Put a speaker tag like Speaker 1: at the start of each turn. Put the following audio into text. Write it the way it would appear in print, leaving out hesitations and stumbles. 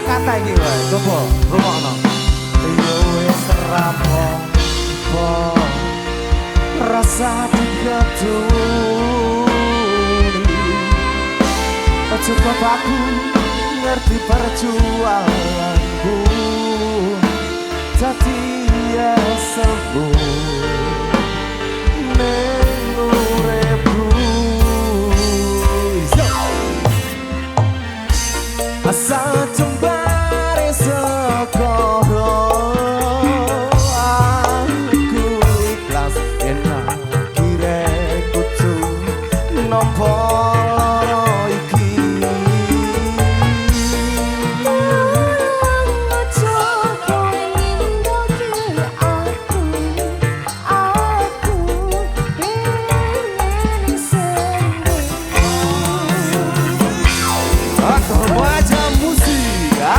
Speaker 1: Jakarta iki wae, coba rungokno. Yo wis rapopo, rasa diketuni. Cukup aku ngerti perjuanganku. Dadi ya sembuh.